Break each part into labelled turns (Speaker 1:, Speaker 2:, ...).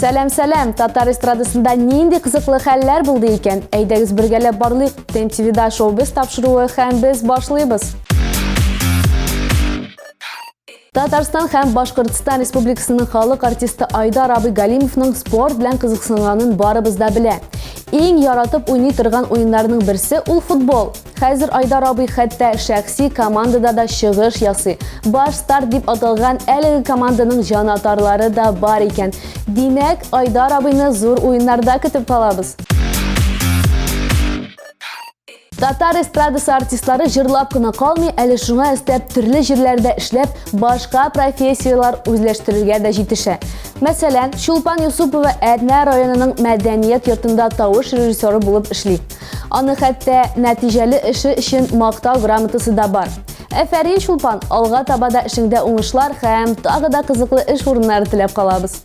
Speaker 1: Сәлам, сәлам! Татар эстрадасында нинди кызыклы хәлләр булды икән? Әйдәгез бергәләп барлыйк. ТМТВда шоу-без тапшыруы һәм без башлыйбыз. Татарстан һәм Башкортстан Республикасының халык артисты Айдар абый Галимовның спорт белән кызыксынганын барыбыз да белә. Иң яратып уйный торган уеннарның берсе ул футбол. Хәзер Айдар абый хәтта шәхси командада да чыгыш ясый. Баш старт дип аталган әлеге команданың җанатарлары да бар икән. Димәк, Айдар абыйны зур уеннарда көтеп калабыз. Татар эстрадасы артистлары җырлап кына калмый, әле шуңа өстәп төрле җирләрдә эшләп, башка профессияләр үзләштерергә дә җитешә. Мәсәлән, Чулпан Юсупова Әтнә районының мәдәният йортында тавыш режиссеры булып эшли. Аны хәтта нәтиҗәле эше өчен мактау грамотасы да бар. Әфәрин, Чулпан, алга таба да эшеңдә уңышлар һәм тагы да кызыклы эш урыннары теләп калабыз.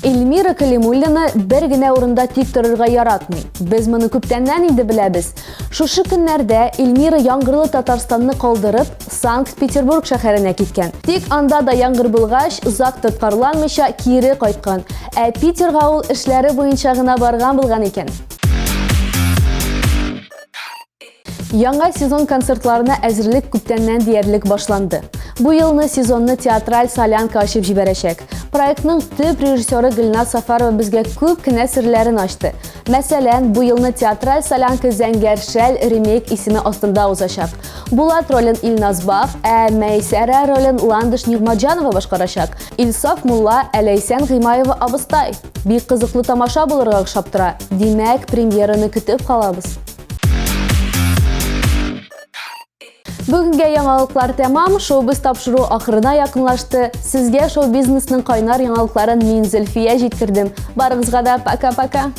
Speaker 1: Эльмира Калимуллина бер генә урында тик торырга яратмый. Без моны күптәннән инде беләбез. Шушы көннәрдә Эльмира яңгырлы Татарстанны калдырып, Санкт-Петербург шәһәренә киткән. Тик анда да яңгыр булгач, озак тоткарланмыйча кире кайткан. Ә Питерга ул эшләре буенча гына барган булган икән. Яңа сезон концертларына әзерлек күптәннән диярлек башланды. Бу елны сезонны театраль солянка ачып җибәрәчәк. Проектның төп режиссеры Гөлназ Сафарова безгә күп кенә серләрен ачты. Мәсәлән, бу елны театраль солянка Зәңгәр шәл ремейк исеме астында узачак. Булат ролен Илназ Бах, ә Мәйсәрә ролен Ландыш Нигъмәтҗанова башкарачак. Илсаф Мулла, ә Ләйсән Гыймаева абыстай. Бик кызыклы тамаша булырга охшап тора. Димәк, премьераны көтеп калабыз. Бүгенгә яңалыклар тәмам, шоу-без тапшыру ахырына якынлашты. Сезгә шоу-бизнесның кайнар яңалыкларын мин Зөлфия җиткердем. Барыгызга да пока-пока.